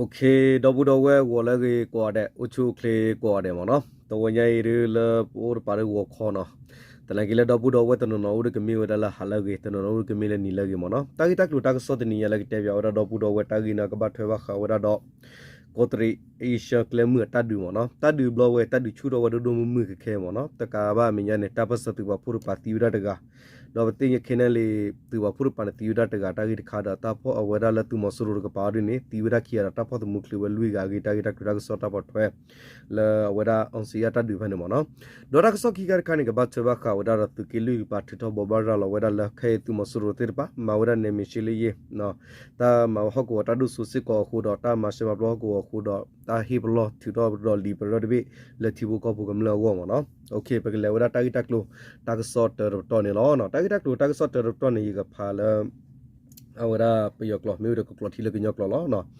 ဒီပုၢ်ဒီဝဲၢ်ဂီၤလၢအဂ့ၤကိးဂၤဒဲး, အိၣ်ဆူၣ်အိၣ်ချ့ကိးဂၤဒဲးမ့ၢ်နီၤ. တဝီညါအံၤဒုးလၢပအိၣ်တပၤဒုးဂီၤခီနီၤ, သနာ်က့လၢဒီပုၢ်ဒီဝဲၢ်တနီၤနီၤ အိၣ်ဒုးကမ့ၢ်ဝဲဒၣ်လၢဟါလၢအဂ့ၤ, တနီၤနီၤအိၣ်ဒုးကမ့ၢ်လၢနံၤလၢအဂ့ၤမ့ၢ်နီၤ. တၢ်ဂ့ၢ်တၢ်ကျိၤတၢ်ကစီၣ်တနံၤညါလၢကတဲပၠးဝဲဒၣ်ဒီပုၢ်ဒီဝဲၢ်တၢ်ဂ့ၢ်န့ၣ် ကဘၣ်ထွဲဘၣ်ဃးဝဲဒၣ်ဒီး ကီးတရံး Asia ကျဲမုၢ်အတၢ်ဒုးမ့ၢ်နီၤ. တၢ်ဒုးဘျီဝဲ တၢ်ဒုးဆူၣ်ထီၣ်ဝဲဒိၣ်ဒိၣ်မုၢ်မုၢ်ခဲခဲမ့ၢ်နီၤ. တကးဘၣ်အမဲာ်ညါန့ၣ် တၢ်ပၢၢ်ဆၢသုးပာ်ဖှိၣ်တကပၤသံဝဲဒၣ်တဂၤ, ဒီးပသ့ၣ်ညါ KNLA သုးပာ်ဖှိၣ်တကပၤန့ၣ် သံဝဲဒၣ်တဂၤ တၢ်ဂ့ၢ်တခါဒီး တၢ်ဖီၣ်အဝဲဒၣ်လၢသုးမီၤစိရိၤတကပၤအီၤဒ်န့ၣ် သံဝဲဒၣ်ခံဂၤဒီး တၢ်ဖီၣ်သမူချုးဝဲလွံၢ်ဂၤအဂ့ၢ် တၢ်ဂ့ၢ်တၢ်ကျိၤတၢ်ကစီၣ်တၢ်ပိာ်ထွဲ လၢအဝဲဒၣ် အောင်ဇေယျ တၢ်ဒုးဖဲန့ၣ်မ့ၢ်နီၤ. ဒီးတၢ်ကစီၣ်ခံခါတခါန့ၣ် ကဘၣ်ထွဲဘၣ်ဃးဝဲဒၣ်ဒီးသုးက့လွံၢ်ကပၤ ထုးထီၣ်ဘိးဘၣ်ရၤလီၤဝဲဒၣ်လၢ ခဲအံၤသုးမီၤစိရိၤသ့ၣ်တဖၣ် မၤဝဲဒၣ်နယ်မြေရှင်းလင်းရေး တၢ်မၤဝဲဟီၣ်ကဝီၤတၢ်ဒိၣ်စိစ့ၢ်ကီးအဃိဒီး တၢ်မၤရှဲမၤပျီဟီၣ်ကဝီၤအဃိဒီး တၢ်ဟ့ၣ်ပလီၢ်ထုးထီၣ်ဒီးလံာ်ပရၢတဘ့ၣ် လၢထံဖိကီၢ်ဖိကမျၢၢ်အဂီၢ်မ့ၢ်နီၤ. ပကလဲၤဝဲဒၣ်တၢ်ဂ့ၢ်တၢ်ကျိၤ တၢ်ကစီၣ်တၢတပတီၢ်န့ၣ်လီၤ. တၢ်ဂ့ၢ်တၢ်ကျိၤတၢ်ကစီၣ်တၢတပတီၢ်န့ၣ် ယကဖးလၢ အဝဲဒၣ်ပယီၤကျိာ် မ့ၢ်ဝဲဒီးကကျိးထံလၢကညီကျိာ်လီၤ.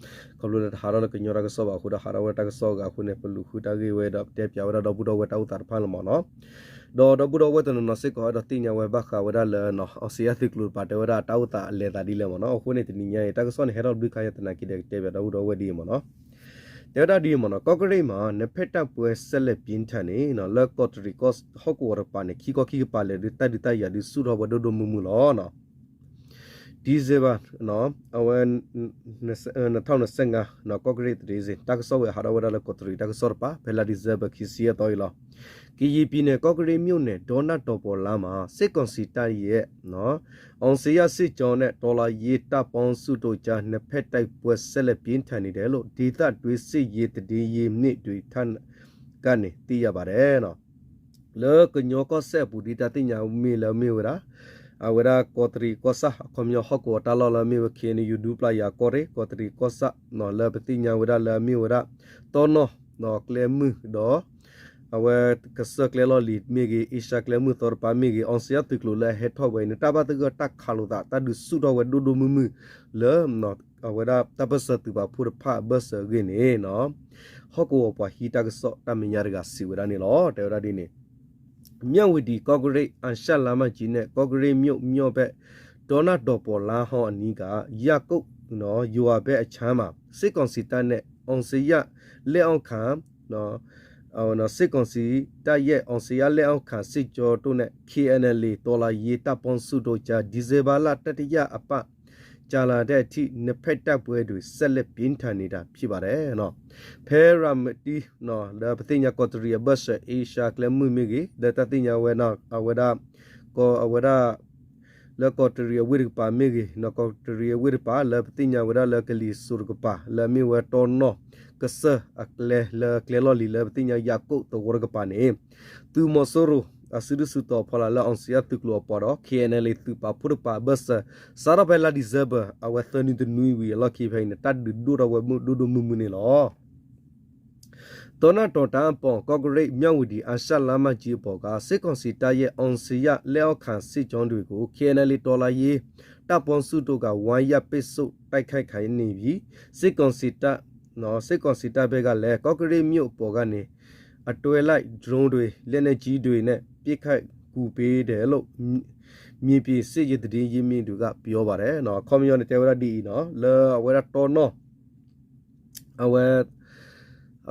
ခီဖျိလၢတဟးထီၣ်လၢကညီတၢ်ကစီၣ်ဘၣ်အဃိဒီး ဟးထီၣ်ဝဲဒၣ်တၢ်ကစီၣ်အဂၤအဃိန့ၣ် ပလူၤဃုတၢ်ဂ့ၢ်ဝဲဒီး ပတဲပၠးဝဲဒၣ်ဒီပုၢ်ဒီဝဲၢ်တၢ်အိၣ်သးတဖၣ်လီၤမ့ၢ်နီၤ. ဒီးဒီပုၢ်ဒီဝဲၢ်တနီၤနီၤစ့ၢ်ကီး အဲၣ်ဒိးသ့ၣ်ညါဝဲဘၣ်ဃးဝဲဒၣ်လၢ အောင်ဇေယျသုးကျိၤတကပၤ တဲဝဲဒၣ်တၢ်အိၣ်သးအလဲၤသးဒ်လဲၣ်မ့ၢ်နီၤ. အဃိန့ၣ် တနံၤညါအံၤ တၢ်ကစီၣ်န့ၣ် ဟဲထီၣ်ဘျုးခါညါသနာ်က့ဒီး ကတဲပၠးဒီပုၢ်ဒီဝဲၢ်ဒ်အံၤမ့ၢ်နီၤ. တဲဝဲဒၣ်ဒ်အံၤမ့ၢ်နီၤ, ကော့ကရိတ်မှာ နှစ်ဖက်တိုက်ပွဲဆက်လက်ပြင်းထန်နေ လၢကီးတရံးဟီၣ်ကဝီၤတကပၤန့ၣ် ခံခီခံကပၤလဲၣ်ဒုး တၢ်ဒုးတၢ်ယၤဒုးဆူၣ်ထီၣ်ဝဲဒိၣ်ဒိၣ်မုၢ်မုၢ်လီၤ. December အဝဲ နှစ်ဆယ့်ငါး ကော့ကရိတ်သတင်း တၢ်ကစီၣ်ဝဲဟးထီၣ်ဝဲဒၣ်လၢကီးတရံးတၢ်ကစီၣ်တကပၤ ဖဲလါ December ခံဆံယဲၢ်သီအံၤလီၤ. ကရင်ပြည်နယ် ကော့ကရိတ်မြို့နယ် ဒေါနတောင်ပေါ်လမ်းမှာ စစ်ကောင်စီတပ်ရဲ့ အောင်ဇေယျစစ်ကြောင်းနဲ့ တော်လှန်ရေးတပ်ပေါင်းစုတို့ကြား နှစ်ဖက်တိုက်ပွဲဆက်လက်ပြင်းထန်နေတယ်လို့ ဒေသတွင်းစစ်ရေးသတင်းရင်းမြစ်တွေထံကနေ သိရပါတယ် လၢကညီကီၢ်စဲၣ်အပူၤ ဒ်တၢ်သ့ၣ်ညါမ့ၢ်လၢမ့ၢ်ဝဲဒၣ် အဝဲဒၣ်ကီးတရံးကီၢ်ဆၣ် အခီပညီဟီၣ်ကဝီၤတၢ်လီၢ်လၢမ့ၢ်ဝဲ ခ့ၣ်အဲၣ်ယူၣ် ဒူပျၢ်ယၤကီၢ်ရ့ၣ် ကီးတရံးကီၢ်ဆၣ် လၢပသ့ၣ်ညါဝဲဒၣ်လၢအမ့ၢ်ဝဲဒၣ် တီနီၢ် ကျဲမုၢ်ဒီး အဝဲကစၢၢ်ကျဲလီၢ်လံၤမ့ၢ်ဂ့ၤ အ့ရှါကျဲမုၢ်သီတကပၤမ့ၢ်ဂ့ၤ အောင်ဇေယျသုးကျိၤလၢအဟဲထီၣ်ဝဲအံၤန့ၣ် တၢ်ဘၣ်သဂၢၢ်တၢ်ခးလိာ်သး တၢ်ဒုးဆူၣ်ထီၣ်ဝဲဒိၣ်ဒိၣ်မုၢ်မုၢ်လၢ အဝဲဒၣ်တၢ်ပၢၢ်ဆၢသုးပာ်ဖှိၣ်တဖၣ်အဘၢၣ်စၢၤအဂ့ၢ်န့ၣ် ဟီၣ်ကဝီၤပှၤဟံးတၢ်ကစီၣ်တၢ်မဲာ်ညါတဂၤစံးဝဲဒၣ်န့ၣ်လီၤ. တဲဝဲဒၣ်ဒ်န့ၣ် မြဝတီ ကော့ကရိတ် အာရှလမ်းမကြီးနဲ့ ကော့ကရိတ်မြို့ မြောက်ဘက် ဒေါနတောင်ပေါ်လမ်းဟောင်းအနီးက ယကုတ် ရွာဘက်အခြမ်းမှာ စစ်ကောင်စီတပ်နဲ့ အောင်ဇေယျလက်အောက်ခံ စစ်ကောင်စီတပ်ရဲ့ အောင်ဇေယျလက်အောက်ခံစစ်ကြောင်းတို့နဲ့ KNLA တော်လှန်ရေးတပ်ပေါင်းစုတို့ကြား ဒီဇင်ဘာလ တတိယအပတ် ကြာလာတဲ့အထိ နှစ်ဖက်တိုက်ပွဲတွေ ဆက်လက်ပြင်းထန်နေတာ ဖြစ်ပါတယ် ဖဲရၤမတံ လၢပသ့ၣ်ညါကီးတရံးအဘၢၣ်စၢၤ အ့ရှါကျဲမုၢ်မ့ၢ်ဂ့ၤ လၢတၢ်သ့ၣ်ညါဝဲ အဝဲဒၣ် ကီး အဝဲဒၣ် လၢကီးတရံးအဝ့ၢ်တကပၤမ့ၢ်ဂ့ၤ ကီးတရံးအဝ့ၢ်တကပၤ လၢပသ့ၣ်ညါဝဲဒၣ်လၢကလံၤစိးတကပၤ လၢအမ့ၢ်ဝဲတီနီၢ် ကစၢၢ်အကျဲလၢကျဲလီၢ်လံၤ လၢပသ့ၣ်ညါယကုတ်သဝီတကပၤန့ၣ် သုးမီၤစိရိၤ အစုဒုၣ်စုတီၤအဖီလာ်လၢ အောင်ဇေယျသုးကျိၤအပှၤဒီး KNLA သုးပာ်ဖှိၣ်တကပၤအဘၢၣ်စၢၤ စးထီၣ်ဖဲလါ December အဝဲသၢနွံတနွံဝံၤအလီၢ်ခံဖဲအံၤန့ၣ် တၢ်ဒုးဒိၣ်ထီၣ်ဝဲမုၢ်ဒိၣ်ဒိၣ်မုၢ်မုၢ်န့ၣ်လီၤ. ဒေါနတောင်တန်းအပေါ် ကော့ကရိတ် မြဝတီ အာရှလမ်းမကြီးအပေါ်က စစ်ကောင်စီတပ်ရဲ့ အောင်ဇေယျလက်အောက်ခံစစ်ကြောင်းတွေကို KNLA တော်လှန်ရေးတပ်ပေါင်းစုတို့က ဝိုင်းရံပိတ်ဆို့တိုက်ခိုက်နေပြီး စစ်ကောင်စီတပ် စစ်ကောင်စီတပ်ဘက်ကလည်း ကော့ကရိတ်မြို့အပေါ်ကနေ အတွဲလိုက်ဒရုန်းတွေ လက်နက်ကြီးတွေနဲ့ ပစ်ခတ်ကူပေးတယ်လို့ မြေပြင်စစ်ရေးသတင်းရင်းမြစ်တွေက ပြောပါတယ် ခီပညီန့ၣ်တဲဝဲဒၣ်ဒ်အံၤနီၤ လၢအဝဲဒၣ်တီနီၢ် အဝဲ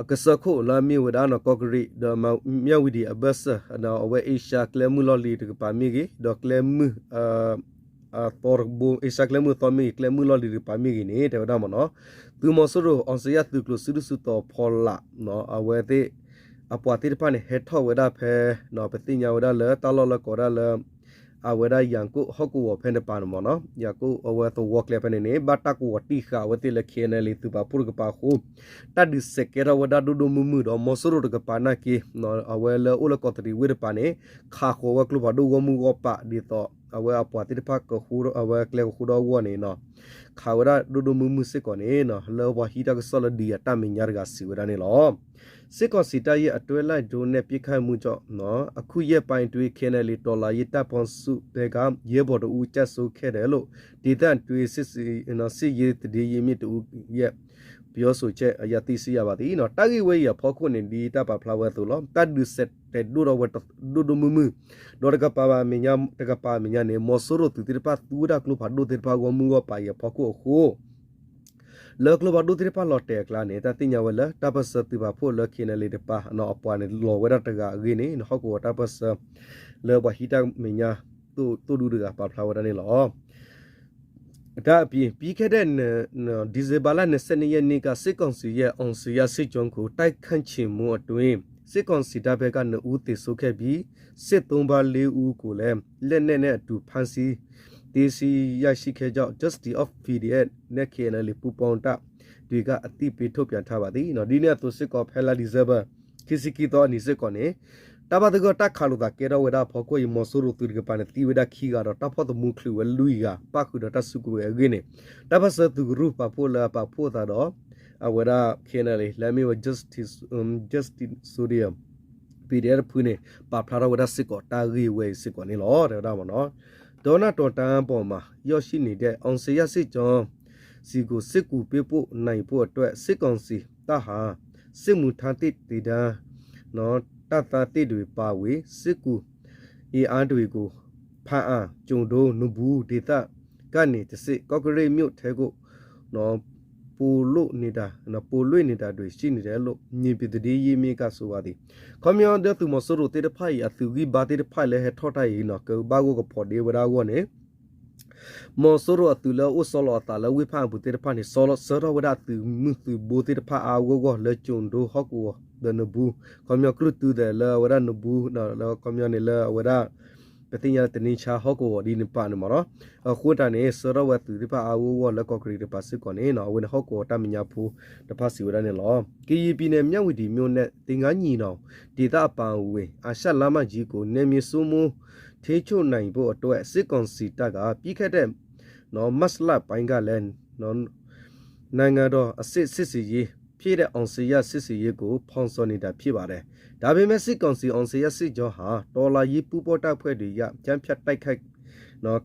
အကစၢၢ်ခိၣ်လၢအမ့ၢ်ဝဲဒၣ်နီၤ ကီးကရံး ဒီး မြဝတီ အဘၢၣ်စၢၤ အဝဲအ့ရှါကျဲမုၢ်လီၢ်လံၤတကပၤမ့ၢ်ဂ့ၤ ဒီးကျဲမုၢ် အသီတဘိ အ့ရှါကျဲမုၢ်အသီမ့ၢ်ဂ့ၤ ကျဲမုၢ်လီၢ်လံၤတကပၤမ့ၢ်ဂ့ၤန့ၣ် တဲဝဲဒၣ်မ့ၢ်နီၤ သုးမီၤစိရိၤ အောင်ဇေယျသုးကျိၤစုဒုၣ်စုတီၤဖီလာ် အဝဲသ့ၣ် အပှၤသ့ၣ်တဖၣ်န့ၣ် ဟဲထီၣ်ဝဲဒၣ်ဖဲ ပသ့ၣ်ညါဝဲဒၣ်လၢတၢ်လီၢ်လၢကိးဒၣ်လၢ အဝဲဒၣ်ယၤကိၣ်ဟီၣ်ကဝီၤဖဲန့ၣ်တပၤန့ၣ်မ့ၢ်နီၤ ယၤကိၣ်အဝဲသဝီကျဲဖဲန့ၣ်န့ၣ် ဘၣ်တၢ်ကဝီၤတံၢ်ဃာ်အဝဲသ့ၣ်လၢ KNLA သုးပာ်ဖှိၣ်တကပၤအဃိ တၢ်ဒုးစဲးကဲထီၣ်ဝဲဒၣ်ဒိၣ်ဒိၣ်မုၢ်မုၢ်ဒီး မီၤစိရိၤတကပၤနာ်က့ အဝဲလၢအိၣ်လၢကီးတရံးဝ့ၢ်တပၤန့ၣ် ခးဃီၤဝဲကျိဖးဒိၣ်ဂီၢ်မုၢ်ဂီၢ်ပၤ ဒ်သိး အဝဲအပှၤသ့ၣ်တဖၣ် အဝဲကျဲကဃိဒီးအဂီၢ်န့ၣ် ခးဝဲဒၣ်ဒိၣ်ဒိၣ်မုၢ်မုၢ်စ့ၢ်ကီးန့ၣ် လၢပှၤဟံးတၢ်ကစီၣ်လၢဒုးယၤတၢ်မဲာ်ညါတဂၤစံးဝဲဒၣ်န့ၣ်လီၤ. စစ်ကောင်စီတပ်ရဲ့ အတွဲလိုက်ဒရုန်းနဲ့ ပစ်ခတ်မှုကြောင့် အခုရက်ပိုင်းအတွင်း KNLA တော်လှန်ရေးတပ်ပေါင်းစုဘက်က ရဲဘော်တစ်ဦး ကျဆုံးခဲ့တယ်လို့ ဒေသတွင်း စစ်ရေးသတင်းရင်းမြစ်တစ်ဦးရဲ့ ပြောဆိုချက်အရ သိရှိရပါသည် တၢ်ဂ့ၢ်ဝဲအံၤအဖီခိၣ်န့ၣ် ဒ်တၢ်ပာ်ဖျါဝဲအသိးလီၤ. တၢ်ဒုးစဲးတဲာ်ဒိၣ်ထီၣ်ဝဲဒိၣ်ဒိၣ်မုၢ်မုၢ် ဒီးတကပၤဘၣ်မဲာ်ညါ တကပၤမဲာ်ညါန့ၣ် မီၤစိရိၤသုးသ့ၣ်တဖၣ်သူဝဲဒၣ်ကျိဖးဒိၣ်သ့ၣ်တဖၣ်ဂီၢ်မုၢ်ဂီၢ်ပၤအံၤအဖီခိၣ်အဃိ လၢကျိဖးဒိၣ်သ့ၣ်တဖၣ်လီၤတဲာ်အကျါန့ၣ် တၢ်သ့ၣ်ညါဝဲလၢ တၢ်ပၢၢ်ဆၢသုးပာ်ဖှိၣ်လၢ ခ့ၣ်အဲၣ်အလ်အ့ တပၤ အပှၤန့ၣ် လီၤဝဲဒၣ်တဂၤအဂ့ၢ်န့ၣ် ဟီၣ်ကဝီၤတၢ်ပၢၢ်ဆၢ လၢပှၤဟံးတၢ်မဲာ်ညါ သိၣ်ဒူတဂၤ ပာ်ဖျါဝဲဒၣ်န့ၣ်လီၤ. ဒါအပြင် ပြီးခဲ့တဲ့ ဒီဇင်ဘာလ နှစ်ဆယ့်နှစ်ရက်နေ့က စစ်ကောင်စီရဲ့ အောင်ဇေယျစစ်ကြောင်းကို တိုက်ခိုက်ချေမှုအတွင်း စစ်ကောင်စီတပ်ဘက်က နှစ်ဦးသေဆုံးခဲ့ပြီး စစ်သုံ့ပန်း လေးဦးကိုလည်း လက်နက်နဲ့အတူ ဖမ်းဆီး သိမ်းဆည်းရရှိခဲ့ကြောင်း Justice of PDF နဲ့ ခ့ၣ်အဲၣ်အလ်အ့ ပူးပေါင်းတပ်တွေက အသိပေးထုတ်ပြန်ထားပါသည် ဒ်န့ၣ်အသိးစ့ၢ်ကီး ဖဲလါဒံၣ်စဲဘၢၣ် ခံဆံခံသီအနံၤစ့ၢ်ကီးန့ၣ် တၢ်ဘၣ်သဂၢၢ်တၢ်ခးလိာ်သးကဲထီၣ်ဝဲဒၣ်အဖီခိၣ်အံၤ မီၤစိရိၤသုးတကပၤန့ၣ် သံဝဲဒၣ်ခံဂၤဒီး တၢ်ဖီၣ်သမူချုးဝဲလွံၢ်ဂၤ ပၣ်ဃုာ်ဒီးတၢ်စုကဝဲၤအဂ့ၢ်န့ၣ် တၢ်ပၢၢ်ဆၢသုးကရူၢ်ပာ်ဖှိၣ်လၢအပာ်ဖှိၣ်အသးဒီး အဝဲဒၣ် ခ့ၣ်အဲၣ်အလ်အ့ လၢအမ့ၢ်ဝဲ Justice, Justice Soldier PDF တဖုန့ၣ် ပာ်ဖျါထီၣ်ဝဲဒၣ်စ့ၢ်ကီးတၢ်ဂ့ၢ်ဝဲအံၤစ့ၢ်ကီးန့ၣ်လီၤ တဲဝဲဒၣ်မ့ၢ်နီၤ. ဒေါနတောင်တန်းပေါ်မှာ ရောက်ရှိနေတဲ့ အောင်ဇေယျစစ်ကြောင်း ဆီကို စစ်ကူပေးပို့နိုင်ဖို့အတွက် စစ်ကောင်စီတပ်ဟာ စစ်မှုထမ်းသစ်သင်တန်း တပ်သားသစ်တွေပါဝင် စစ်ကူအင်အားတွေကို ဖားအံ ကျိုဒို နဘူးဒေသကနေတဆင့် ကော့ကရိတ်မြို့ထဲကို ပို့လွှတ်နေတာ ပို့လွှတ်နေတာတွေရှိနေတယ်လို့ မြေပြင်သတင်းရင်းမြစ်က ဆိုပါသည် ခီပညီဒီးသုးမီၤစိရိၤသ့ၣ်တဖၣ်အံၤ အသုးဂံၢ်ဘါသ့ၣ်တဖၣ်လၢဟဲထီၣ်တၢ်အံၤနီၤ ကဘၣ်ဂိၢ်ကဖီးဒ့ဝဲဒၣ်အဂီၢ်န့ၣ် မီၤစိရိၤအသုးလၢအိၣ်ဆီလီၤအသးလၢဝ့ၢ်ဖၣ်အပူၤသ့ၣ်တဖၣ်န့ၣ် ဆီလီၤဆှၢထီၣ်ဝဲဒၣ်အသုးမုၢ်သုးဘိသ့ၣ်တဖၣ်အါအါဂီၢ်ဂီၢ်လၢကျိဒိ ဟီၣ်ကဝီၤ ဒီးနဘူး ခီပညီကလုၢ်တုၤဒဲးလၢအဝဲဒၣ်နဘူး လၢခီပညီန့ၣ်လၢအဝဲဒၣ် ပသ့ၣ်ညါလၢတနံၤဆါဟီၣ်ကဝီၤဒ်န့ၣ်တဖၣ်န့ၣ်မ့ၢ်နီၤ အဃိတၢ်န့ၣ် ဆှၢထီၣ်ဝဲသုးသ့ၣ်တဖၣ်အါအါဂီၢ်ဂီၢ်လၢကီၢ်ကရံၣ်တပၤစ့ၢ်ကီးန့ၣ် အဝဲန့ၣ်ဟီၣ်ကဝီၤတၢ်မဲာ်ညါဖိတဖၣ်စံးဝဲဒၣ်န့ၣ်လီၤ. ကရင်ပြည်နယ် မြဝတီမြို့နယ် သင်္ဃန်းညီနောင်ဒေသအပါအဝင် အာရှလမ်းမကြီးကို နယ်မြေစိုးမိုးထိန်းချုပ်နိုင်ဖို့အတွက် စစ်ကောင်စီတပ်က ပြီးခဲ့တဲ့ မတ်လပိုင်းကလည်း နိုင်ငံတော်အဆင့်စစ်ဆင်ရေးဖြစ်တဲ့ အောင်ဇေယျစစ်ဆင်ရေးကို ဖော်ဆောင်နေတာဖြစ်ပါတယ်။ ဒါပေမဲ့ စစ်ကောင်စီ အောင်ဇေယျစစ်ကြောင်းဟာ တော်လှန်ရေးပူးပေါင်းတပ်ဖွဲ့တွေရဲ့ ကြားဖြတ်တိုက်ခိုက်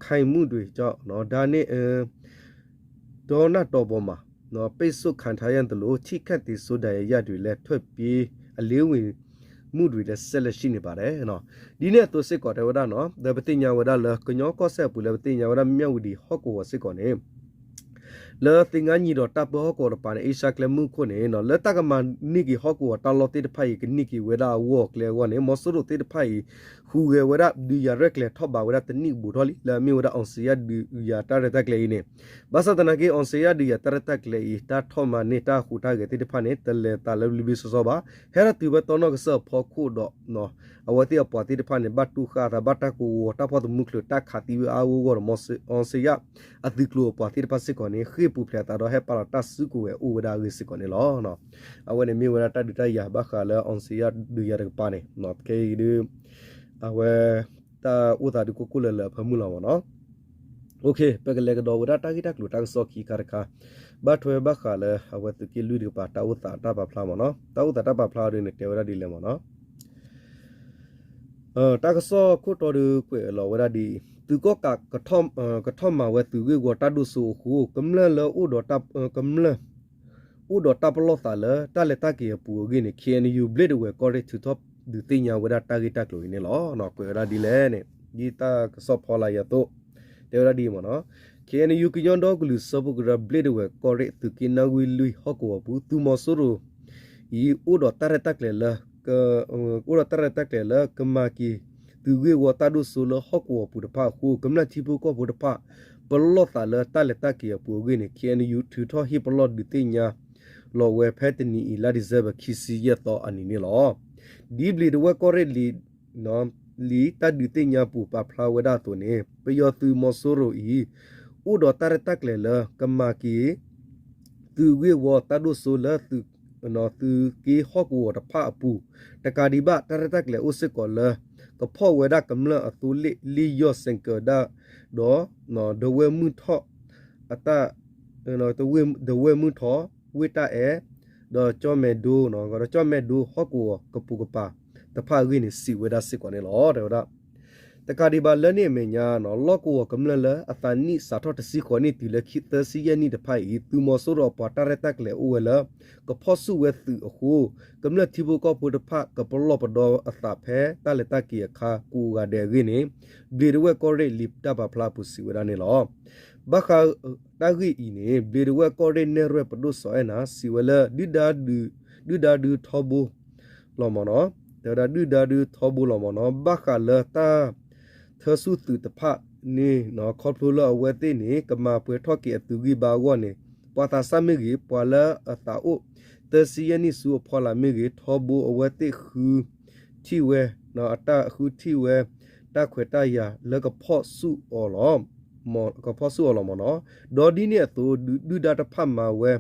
ခိုက်မှုတွေကြောင့် ဒါနဲ့ ဒေါနတောင်ပေါ်မှာ ပိတ်ဆို့ခံထားရသလို ထိခိုက်သေဆုံးဒဏ်ရာရတွေလည်း ထွက်ပြေး အလေးဝင်မှုတွေလည်း ဆက်လက်ရှိနေပါတယ် ဒ်န့ၣ်အသိးစ့ၢ်ကီးတဲဝဲဒၣ်နီၤ ဒီးပသ့ၣ်ညါဝဲဒၣ်လၢ ကညီကီၢ်စဲၣ်အပူၤလၢပသ့ၣ်ညါဝဲဒၣ် မြဝတီဟီၣ်ကဝီၤစ့ၢ်ကီးန့ၣ် လၢသင်္ဃန်းညီနောင်တၢ်ပၢဟီၣ်ကဝီၤတပၤန့ၣ် အ့ရှါကျဲမုၢ်ခိၣ်န့ၣ် လၢတၢ်ကမၤန့ၢ်က့ၤဟီၣ်ကဝီၤတၢ်လီၢ်သ့ၣ်တဖၣ်အံၤ ကန့ၢ်က့ၤဝဲဒၣ်အဂီၢ်အကျဲအဂီၢ်န့ၣ် မီၤစိရိၤသ့ၣ်တဖၣ်အံၤ ဟူးဂဲၤဝဲဒၣ် ဒုးယၤရဲၣ်ကျဲၤထီၣ်ဘးဝဲဒၣ်တနံၣ်ဘူးထီၣ်လံ လၢအမ့ၢ်ဝဲဒၣ် အောင်ဇေယျဒုးယၤတၢ်ရဲၣ်တၢ်ကျဲၤအံၤန့ၣ် ဘၣ်ဆၣ်သနာ်က့ အောင်ဇေယျဒုးယၤတၢ်ရဲၣ်တၢ်ကျဲၤအံၤ တၢ်ထီၣ်မၤန့ၢ်တၢ်ဟူးတၢ်ဂဲၤသ့ၣ်တဖၣ်န့ၣ် တလဲၤသးလၢဘျ့ဘျ့ဆှီဆှီဘၣ် ဟဲထီၣ်တုၤဝဲတီနီၣ်ကစၢၢ်အဖီခိၣ်ဒီး အဝဲသ့ၣ်အပှၤသ့ၣ်တဖၣ်န့ၣ် ဘၣ်တူၢ်ဃာ်အသး ဘၣ်တၢ်ကိးဝီၤ တၢ်ဖီၣ်သမူချုး တၢ်ခးသံဝဲအါအါဂီၢ်ဂီၢ်ဒီး အောင်ဇေယျအသုးကျိၤအပှၤသ့ၣ်တဖၣ်စ့ၢ်ကီးန့ၣ် ဃ့ၢ်ပူၤဖျဲးအသးဒီး ဟဲပာ်လီၤတၢ်စုကဝဲၤအိၣ်ဝဲဒၣ်အဂ့ၢ်စ့ၢ်ကီးန့ၣ်လီၤ. အဝဲန့ၣ်မ့ၢ်ဝဲဒၣ်တၢ်ဒုးတၢ်ယၤဘၣ်ဃးလၢ အောင်ဇေယျဒုးယၤတကပၤန့ၣ် ခဲအံၤဒုး အဝဲ တၢ်အိၣ်သးဒုးကိၢ်ကိၢ်လၢၤလၢၤအဖၢမုၢ်လီၤမ့ၢ်နီၤ. ပကလဲၤကဒီးဝဲဒၣ်တၢ်ဂ့ၢ်တၢ်ကျိၤတၢ်ကစီၣ်ခံခါတခါ ဘၣ်ထွဲဘၣ်ဃးလၢ အဝဲသုးက့လွံၢ်တကပၤ တၢ်အိၣ်သးတၢ်ပာ်ဖျါမ့ၢ်နီၤ. တၢ်အိၣ်သးတၢ်ပာ်ဖျါဒ်န့ၣ် တဲဝဲဒၣ်ဒ်လဲၣ်မ့ၢ်နီၤ. တၢ်ကစီၣ်ခိၣ်တီဒုးကွဲးလီၤဝဲဒၣ်ဒ်အံၤ သုးကီၣ်ကး ကထီၣ်မၤဝဲသုးဂ့ၢ်ဝီတၢ်ဒိၣ်စိအဃိ ကမျၢၢ်လၢအိၣ်ဒီး ကမျၢၢ် အိၣ်ဒီးတၢ်ပလီၢ်သးလၢတၢ်လဲၤတၢ်က့ၤအပူၤအဂ့ၢ်န့ၣ် ခ့ၣ်အဲၣ်ယူၣ် ဘျ့ၣ်ဒဝဲၢ်ကီၢ်ရ့ၣ် ထုးထီၣ်ဒုးသ့ၣ်ညါဝဲဒၣ်တၢ်ဂ့ၢ်တၢ်ကျိၤအံၤန့ၣ်လီၤ. ကွဲးဝဲဒၣ်ဒ်လဲၣ်န့ၣ် ဒ်တၢ်ကစီၣ်ဖီလာ်အသိး တဲဝဲဒၣ်ဒ်အံၤမ့ၢ်နီၤ. ခ့ၣ်အဲၣ်ယူၣ် ကညီဒီကလုာ်စၢဖှိၣ်ကရၢ ဘျ့ၣ်ဒဝဲၢ်ကီၢ်ရ့ၣ် သုးက့နွံဝ့ၢ်လွံၢ်ဟီၣ်ကဝီၤပူၤ သုးမီၤစိရိၤအံၤ အိၣ်ဒီးတၢ်ရဲၣ်တၢ်ကျဲၤလၢ အိၣ်ဒီးတၢ်ရဲၣ်တၢ်ကျဲၤလၢကမၤက့ၤ သုးဂ့ၢ်ဝီတၢ်ဒိၣ်စိလၢဟီၣ်ကဝီၤပူၤတဖၣ်အဃိ ကမျၢၢ်ထံဖိကီၢ်ဖိတဖၣ် ပလီၢ်သးလၢတၢ်လဲၤတၢ်က့ၤအပူၤအဂ့ၢ်န့ၣ် ခ့ၣ်အဲၣ်ယူၣ် ထုးထီၣ်ဟ့ၣ်ပလီၢ်ဒုးသ့ၣ်ညါလီၤဝဲဖဲတနံၤအံၤ လါဒံၣ်စဲဘၢၣ် ခံဆံယဲၢ်သီအနံၤန့ၣ်လီၤ. ဒ်ဘျ့ၣ်ဒဝဲၢ်ကီၢ်ရ့ၣ်လံာ် လံာ်တၢ်ဒုးသ့ၣ်ညါပူၤပာ်ဖျါဝဲဒၣ်အသိးန့ၣ် ပယီၤသုးမီၤစိရိၤအံၤ အိၣ်ဒီးတၢ်ရဲၣ်တၢ်ကျဲၤလၢကမၤက့ၤ သုးဂ့ၢ်ဝီတၢ်ဒိၣ်စိလၢ သုးက့ဟီၣ်ကဝီၤတဖၣ်အပူၤ တကးဒံးဘၣ် တၢ်ရဲၣ်တၢ်ကျဲၤအိၣ်စ့ၢ်ကီးလၢ ကဖီၣ်ဝဲဒၣ်ကမျၢၢ်အသိလ့ၣ် လ့ၣ်ယီၢ်စဲးကၢးဒၣ်ဒီး ဒဝဲၢ်မုၢ်ထီၣ် အတၢ် ဒဝဲၢ်မုၢ်ထီၣ် ဝ့ၢ်တၢ်အဲၣ် ဒီးကၠီၣ်မဲဒိ ဒီးကၠီၣ်မဲဒိဟီၣ်ကဝီၤကပိာ်ကပၤတဖၣ်အဂ့ၢ်န့ၣ် စံးဝဲဒၣ်စ့ၢ်ကီးန့ၣ်လီၤ. တဲဝဲဒၣ် တကးဒံးဘၣ်လၢန့ၣ်အမဲာ်ညါ လီၢ်ကဝီၤကမျၢၢ်လၢအသးနံၣ်စးထီၣ်တဆံဃိးနံၣ်တုၤလၢသၢဆံယဲၢ်နံၣ်တဖၣ်အံၤ သုးမီၤစိရိၤအပှၤတၢ်ရဲၣ်တၢ်ကျဲၤအိၣ်ဝဲလၢ ကဖီၣ်ဆူၣ်ဝဲသုးအဃိ ကမျၢၢ်ထံဖိကီၢ်ဖိတဖၣ် ကပလီၢ်ပဒီအသးဖဲတၢ်လဲၤတၢ်က့ၤအခါ ကိးဂၤဒဲးအဂ့ၢ်န့ၣ် ဘျ့ၣ်ဒဝဲၢ်ကီၢ်ရ့ၣ်လံာ်တၢ်ပာ်ဖျါအပူၤစံးဝဲဒၣ်န့ၣ်လီၤ. ဘၣ်ဃးတၢ်ဂ့ၢ်အံၤန့ၣ် ဘျံးဒဝဲၢ်ကီၢ်ရ့ၣ်နဲၣ်ရွဲၣ်ပဒိၣ်စီၤအဲၣ်နၤ စံးဝဲလၢ ဒုၣ်ဒါဒုးထီဘိလီၤမ့ၢ်နီၤ, တဲဝဲဒၣ်ဒုၣ်ဒါဒုးထီဘိလီၤမ့ၢ်နီၤ, ဘၣ်ဃးလၢတၢ်ထၢဆူၣ်သုးတဖၣ်န့ၣ် ခီဖျိလၢအဝဲသ့ၣ်န့ၣ် ကမၤပှဲၤထီၣ်က့ၤအသုးဂံၢ်ဘါအဂီၢ်န့ၣ် ပှၤသးစၢ်မ့ၢ်ဂ့ၤ ပှၤလၢအသးအိၣ် သၢဆံယဲၢ်နံၣ်ဆူအဖီလာ်မ့ၢ်ဂ့ၤ ထီဘိအဝဲသ့ၣ်ဃုထံၣ်ဝဲ အတၢ်ဃုထံၣ်ဝဲ တၢ်ခွဲးတၢ်ယာ်လၢကဖီၣ်ဆူၣ်အီၤလီၤ ကဖီၣ်ဆူၣ်အီၤလီၤမ့ၢ်နီၤ, ဒီးဒ်န့ၣ်အသိး ဒုၣ်ဒါတဖၣ်မၤဝဲ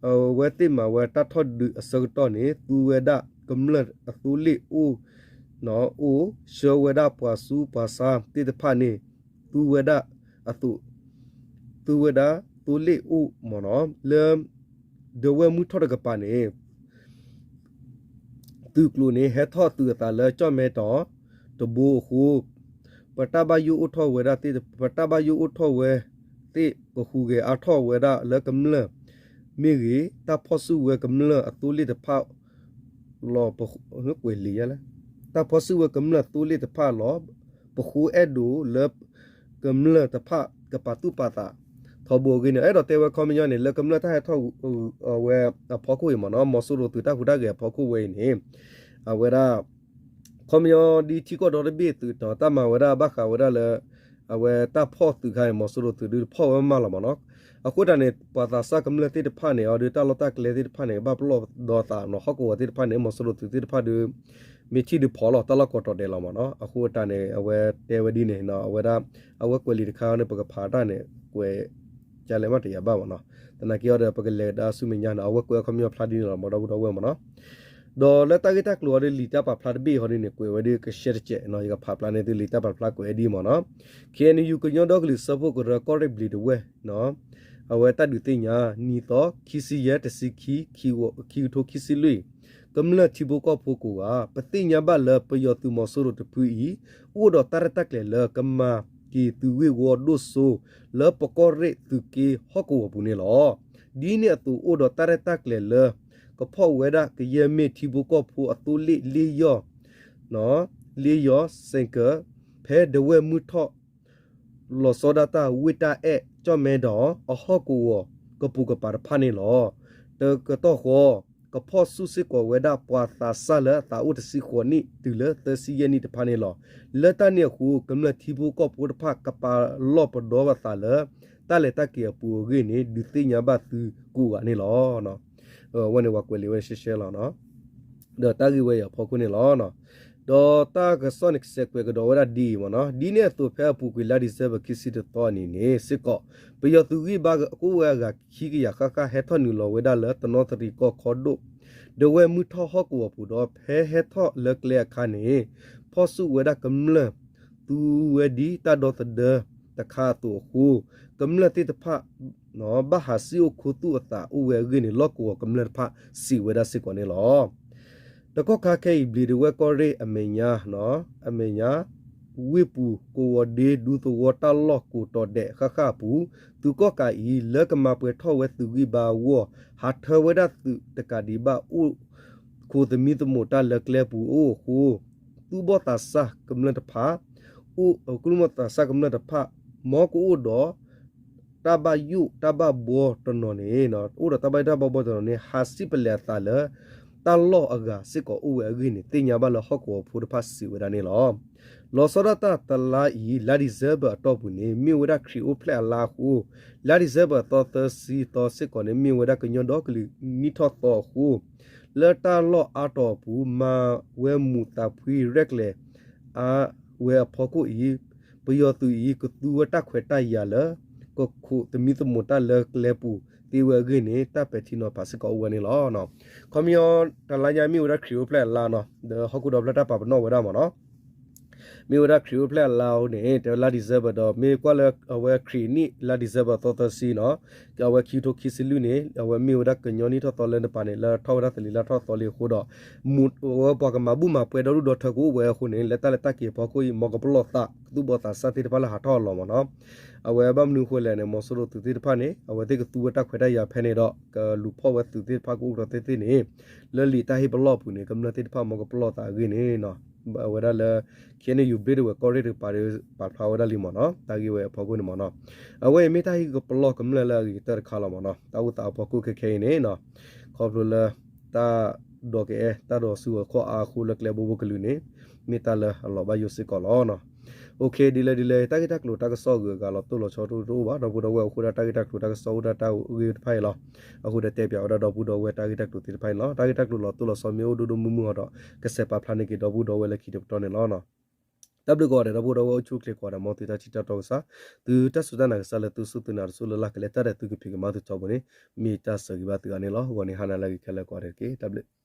အဝဲသ့ၣ်မၤဝဲတၢ်ထီၣ်ဒုးအဆၢကတီၢ်န့ၣ် သူဝဲဒၣ်ကမျၢၢ်အသိလ့ၣ်အိၣ် အိၣ် ဆှၢဝဲဒၣ်ပှၤဆူပှၤဆါသ့ၣ်တဖၣ်န့ၣ် သူဝဲဒၣ်အသိး သူဝဲဒၣ်သိလ့ၣ်အိၣ်မ့ၢ်နီၤ လၢ ဒဝဲၢ်မုၢ်ထီၣ်တကပၤန့ၣ် သုးကျိၤန့ၣ် ဟဲထီၣ်သုးအသးလၢကၠီၣ်မဲတီၤတဘိအဃိ ပတၢ်ဘၣ်ယိၣ်အိၣ်ထီၣ်ဝဲဒၣ်သ့ၣ် ပတၢ်ဘၣ်ယိၣ်အိၣ်ထီၣ်ဝဲသ့ၣ် ကဟူးဂဲၤအါထီၣ်ဝဲဒၣ်လၢကမျၢၢ်မ့ၢ်ဂ့ၤ တၢ်ဖီၣ်ဆူၣ်ဝဲကမျၢၢ်အသိလ့ၣ်တဖၣ်လီၤ ကွဲးလံာ်ယါလဲၣ် တၢ်ဖီၣ်ဆူၣ်ဝဲကမျၢၢ်သိလ့ၣ်တဖၣ်လီၤ ပဃိအဲၣ်ဒိးလၢ ကမျၢၢ်တဖၣ်ကပာ်သူၣ်ပာ်သး ထီဘိအဂ့ၢ်န့ၣ် အဲၣ်ဒိးတဲဝဲခီပညီန့ၣ် လၢကမျၢၢ်တၢ်ဟဲထီၣ် အဝဲအဖီခိၣ်အံၤမ့ၢ်နီၤ မီၤစိရိၤသုးတၢ်ဟူးတၢ်ဂဲၤအဖီခိၣ်ဝဲအံၤန့ၣ် အဝဲဒၣ် ခီပညီဒ်ထံကီၢ်ဒီတဘ့ၣ်သုးနီၤ တၢ်မၤဝဲဒၣ်ဘၣ်ဃးဝဲဒၣ်လၢ အဝဲတၢ်ဖီၣ်သုးခါအံၤ မီၤစိရိၤသုးဒုးတဖီၣ်ဝဲမးလီၤမ့ၢ်နီၤ အဃိတၢ်န့ၣ် ပှၤသးစၢ်ကမျၢၢ်သ့ၣ်တဖၣ်န့ၣ် အီၤဒုးတၢ်လီၢ်တၢ်ကျဲသ့ၣ်တဖၣ်န့ၣ် ကဘၣ်ပလီၢ်ဒီးသးနီၤ ဟီၣ်ကဝီၤသ့ၣ်တဖၣ်န့ၣ် မီၤစိရိၤသုးသ့ၣ်တဖၣ်ဒုး မ့ၢ်ထံၣ်ဒုးဖီၣ်လီၤ တၢ်လီၢ်ကိးတီၤဒဲးလီၤမ့ၢ်နီၤ အဃိတၢ်န့ၣ် အဝဲတဲဝဲဒ်န့ၣ်နီၤ အဝဲဒၣ် အဝဲကွဲးလံာ်တခါန့ၣ် ပကဖးတၢ်န့ၣ် ကွဲး ကလဲၤမးတယာ်ဘၣ်မ့ၢ်နီၤ သနာ်က့အီၤဒီး ပကလဲၤကဒါဆူမဲာ်ညါနီၤ အဝဲကွဲးအခီပညီဖျါဒ်န့ၣ်လီၤ မ့ၢ်ဒီပုၢ်ဒီဝဲၢ်မ့ၢ်နီၤ ဒီးလၢတၢ်ဂ့ၢ်တၢ်ကျိၤအီၤဒ်လံာ်တၢ်ပာ်ဖျါတဘ့ၣ်အီၤဒ်န့ၣ် ကွဲးဝဲဒ်ကရှဲတကဲးနီၤ ယကဖးဖျါန့ၢ်သုလံာ်တၢ်ပာ်ဖျါကွဲးဒ်မ့ၢ်နီၤ ခ့ၣ်အဲၣ်ယူၣ် ကညီဒီကလုာ်စၢဖှိၣ်ကရၢကီၢ်ရ့ၣ်ဘျံးဒဝဲၢ် အဝဲတၢ်ဒုးသ့ၣ်ညါ နံၣ်သီ ခံဆံယဲၢ် တဆံခံ ခံကထိခံဆံလွံၢ် ကမျၢၢ်ထံဖိကီၢ်ဖိကိးဂၤ ပသ့ၣ်ညါဘၣ်လၢပယီၤသုးမီၤစိရိၤတဖုအံၤ အိၣ်ဒီးတၢ်ရဲၣ်တၢ်ကျဲၤလၢကမၤက့ၤသုးဂ့ၢ်ဝီဒိၣ်စိ လၢပကီၢ်ရ့ၣ်သုးက့ဟီၣ်ကဝီၤပူၤန့ၣ်လီၤ. ဒ်န့ၣ်အသိးအိၣ်ဒီးတၢ်ရဲၣ်တၢ်ကျဲၤလၢ ကဖီၣ်ဝဲဒၣ်ကယဲၢ်မ့ၢ်ထံဖိကီၢ်ဖိအသိလ့ၣ်လ့ယီၢ် လ့ယီၢ် စဲကၢ ဖဲဒဝဲၢ်မုၢ်ထီၣ် လီၤဆီဒၣ်တၢ်ဝ့ၢ်တၢ်အဲၣ် ကၠီၣ်မဲဒီး အဟီၣ်ကဝီၤကပိာ်ကပၤတဖၣ်န့ၣ်လီၤ. တကတီၢ်ဃီ ကဖီၣ်ဆူၣ်စ့ၢ်ကီးဝဲဒၣ်ပှၤသးစၢ်လၢအသးအိၣ်တဆံဃိးနံၣ်တုၤလၢသၢဆံယဲၢ်နံၣ်တဖၣ်န့ၣ်လီၤ. လၢတၢ်န့ၣ်အဃိ ကမျၢၢ်ထံဖိကီၢ်ဖိတဖၣ်ကပာ်လီၢ်ပဒီပသးလၢ တၢ်လဲၤတၢ်က့ၤအပူၤအဂ့ၢ်န့ၣ် ဒုးသ့ၣ်ညါဘၣ်သုကိးဂၤန့ၣ်လီၤ. အဝဲန့ၣ်ပှၤကွဲးလံာ်ဝဲရှဲရှဲလီၤ. ဒီးတၢ်ဂ့ၢ်ဝဲအံၤအဖီခိၣ်န့ၣ်လီၤ. ဒီးတၢ်ကစီၣ်န့ၣ် ကစဲးကွဲးကဒီးဝဲဒၣ်ဒ်အံၤမ့ၢ်နီၤ, ဒ်န့ၣ်အသိးဖဲအပူၤကွံာ်လါ December ခံဆံတသီအနံၤန့ၣ်စ့ၢ်ကီး ပယီၤသုးဂံၢ်ဘါကအိၣ်ဝဲအဂၤခံကယၤဃၣ်ဃၣ် ဟဲထီၣ်နုာ်လီၤဝဲဒၣ်လၢတနီသရံၣ်ကီၢ်ခီဒိၣ် ဒဝဲၢ်မုၢ်ထီၣ်ဟီၣ်ကဝီၤပူၤဒီး ဖဲဟဲထီၣ်လၢကျဲအခါန့ၣ် ဖီၣ်ဆူၣ်ဝဲဒၣ်ကမျၢၢ် သူဝဲဒ်တၢ်ဒီသဒၢတခါအသိးအဃိ ကမျၢၢ်သ့ၣ်တဖၣ် ဘၣ်ဟးစံၣ်အိၣ်ခူသူၣ်အသးအိၣ်ဝဲအဂ့ၢ်န့ၣ် လီၢ်ကဝီၤကမျၢၢ်တဖၣ်စံးဝဲဒၣ်စ့ၢ်ကီးန့ၣ်လီၤ. တကီၢ်ခါခဲအံၤ ဘျံးဒဝဲၢ်ကီၢ်ရ့ၣ်အမဲာ်ညါ အမဲာ်ညါ ဝ့ၢ်ပူၤကဝီၤဒ့ ဒူသဝီတၢ်လီၢ်ကိးတီၤဒဲးဃၣ်ဃၣ်အပူၤ သုးကီၣ်ကးအံၤ လၢကမၤပှဲၤထီၣ်ဝဲသုးဂံၢ်ဘါအဂီၢ် ဟးထၢဝဲဒၣ်သုးတကးဒံးဘၣ်အိၣ် ခိးသမံသမိးတၢ်လၢကျဲပူၤအအိၣ်အဃိ သူၣ်ဘီၣ်သးစၢ်ကမျၢၢ်တဖၣ် အိၣ် သူၣ်ဘီၣ်သးစၢ်ကမျၢၢ်တဖၣ် မ်ကအိၣ်ဒီး တၢ်ဘၣ်ယိၣ်တၢ်ဘၣ်ဘှီတနီၤန့ၣ် အိၣ်ဒီးတၢ်ဘၣ်ယိၣ်တၢ်ဘၣ်ဘှီတနီၤန့ၣ် ဟးစံၣ်ပလဲၤအသးလၢ တၢ်လီၢ်အဂၤစ့ၢ်ကီးအိၣ်ဝဲအဂ့ၢ်န့ၣ် သ့ၣ်ညါဘၣ်လၢဟီၣ်ကဝီၤဖိတဖၣ်စံးဝဲဒၣ်န့ၣ်လီၤ. လီၤဆီဒၣ်တၢ်တလါအံၤ လါ December အတီၢ်ပူၤန့ၣ် မ့ၢ်ဝဲဒၣ်ခရံာ်အိၣ်ဖျဲၣ်အလါအဃိ လါ December အသီသၢဆံသီစ့ၢ်ကီးန့ၣ် မ့ၢ်ဝဲဒၣ်ကညီဒီကလုာ်နံၣ်ထီၣ်သီအဃိ လၢတၢ်လီၢ်အါတီၤအပူၤ မၤဝဲမူးသးဖှံရဲၣ်ကျဲၤ အါဝဲအဖီခိၣ်အံၤ ပယီၤသုးအံၤ ကသူဝဲတၢ်ခွဲးတၢ်ယာ်လၢ ကခိးသမံသမိးတၢ်လၢကျဲပူၤသ့ဝဲအဂ့ၢ်န့ၣ် တၢ်ပဲာ်ထံနီၤဖးစ့ၢ်ကီးအိၣ်ဝဲန့ၣ်လီၤ. ခီပညီ တလါညါမ့ၢ်ဝဲဒၣ်ခရံာ်အိၣ်ဖျဲၣ်အလါနီၤ ဒီးဟီၣ်ခိၣ်ဒီဖျၢၣ်တၢ်ပာ်ပနီၣ်ဝဲဒၣ်မ့ၢ်နီၤ မ့ၢ်ဝဲဒၣ်ခရံာ်အိၣ်ဖျဲၣ်အလါအဃိန့ၣ် တဲဝဲလါ December ဒီး မ့ၢ်ကွၢ်လၢအဝဲခရံာ်နံၣ် လါ December အသီသၢဆံနီၤ အဝဲခံကထိခံဆံလွံၢ်န့ၣ် အဝဲမ့ၢ်ဝဲဒၣ်ကညီနံၣ်ထီၣ်သီလၢတပၤန့ၣ် လၢထီၣ်ဝဲဒၣ်သလံၤလါထီၣ်သီလံအဃိဒီး အဝဲပှၤကမၤဘူၣ်မၤပှဲၤဒီဒူၣ်ဒီထၢကအိၣ်ဝဲအဃိန့ၣ် လၢတၢ်လဲၤတၢ်က့ၤအဖီခိၣ်အံၤ မ်ကပလီၢ်သး ကသူၣ်ဘီၣ်သးစၢ်သ့ၣ်တဖၣ်လၢဟးထီၣ်အလီၢ်မ့ၢ်နီၤ. အဝဲဘၣ်မနုၤအဃိလဲၣ်န့ၣ် မီၤစိရိၤသုးသ့ၣ်တဖၣ်န့ၣ် အဝဲသ့ၣ်ကသူဝဲတၢ်ခွဲးတၢ်ယာ်ဖဲန့ၣ်ဒီး ကလူၤဖီၣ်ဝဲသုးသ့ၣ်တဖၣ်ကအိၣ်ထီၣ်သ့ၣ်သ့ၣ်န့ၣ် လၢလံာ်တၢ်ဟ့ၣ်ပလီၢ်အပူၤန့ၣ် ကမျၢၢ်သ့ၣ်တဖၣ်မ်ကပလီၢ်သးအဂ့ၢ်န့ၣ် အဝဲဒၣ်လၢ ခဲန့ၣ် ယူၤဘ့ၣ်တဝဲၢ်ကီၢ်ရ့ၣ်တကပၤဒီး ပာ်ဖျါဝဲဒၣ်လံမ့ၢ်နီၤ တၢ်ဂ့ၢ်ဝဲအဖီခိၣ်န့ၣ်မ့ၢ်နီၤ. အဝဲအံၤမ့ၢ်တၢ်ဟ့ၣ်ကပလီၢ်ကမျၢၢ်လၢအဂ့ၤကတၢၢ်တခါလီၤမ့ၢ်နီၤ တၢ်အိၣ်သးအဖီခိၣ်ခဲခဲအံၤန့ၣ်နီၤ ခီဖျိလၢ တၢ်ဒိးကအဲၣ် တၢ်ဒိးဆူအခိၣ်အါအဃိလၢကျဲဘိဘိကလုာ်န့ၣ် မ့ၢ်တၢ်လၢအလီၤဘၣ်ယိၣ်စ့ၢ်ကီးလီၤ. OK ဒ်လဲၣ်ဒ်လဲၣ် တၢ်ဂ့ၢ်တၢ်ကျိၤတၢ်ကစီၣ်အဂုၤအဂၤလီၤတိၢ်လီၤဆီတအိၣ်ဘၣ် ဒီပုၢ်ဒီဝဲၢ်အဃိဒၣ် တၢ်ဂ့ၢ်တၢ်ကျိၤတၢ်ကစီၣ်အိၣ်ဒၣ်တၢ်ဂ့ၢ်တဖၣ်အံၤလီၤ. အဃိဒီးတဲပၠးဝဲဒၣ်ဒီပုၢ်ဒီဝဲၢ်တၢ်ဂ့ၢ်တၢ်ကျိၤသ့ၣ်တဖၣ်အံၤလီၤ. တၢ်ဂ့ၢ်တၢ်ကျိၤလီၤတိၢ်လီၤဆီမ့ၢ်အိၣ်ဒိၣ်ဒိၣ်မုၢ်မုၢ်အီၤဒီး ကဆဲးပာ်ဖျါန့ၢ်က့ၤဒီပုၢ်ဒီဝဲၢ်လၢခံတပတီၢ်န့ၣ်လီၤ. တၢ်ဘျုးကိးဂၤဒဲး ဒီပုၢ်ဒီဝဲၢ်အိၣ်ဆူၣ်အိၣ်ချ့ကိးဂၤဒဲး မ်သုတၢ်ထံၣ်တၢ်တီကစၢ်, သုတၢ်စူၢ်တၢ်နာ်ကစၢ်လၢသုစူၢ်သုနာ်တစူၢ်လၢ်လၢ်ကလဲၤ တၢ်ဒဲးသုကဖံးကမၤသုထီဘိန့ၣ် မ့ၢ်တၢ်ဆၢဂ့ၤဘၣ်သုဂၤန့ၣ်လီၤ. ဂီၤန့ၣ်ဟါနၤလၢအဂ့ၤခဲလၢာ်ကိးဂၤဒဲးတက့ၢ်. တၢ်ဘျုး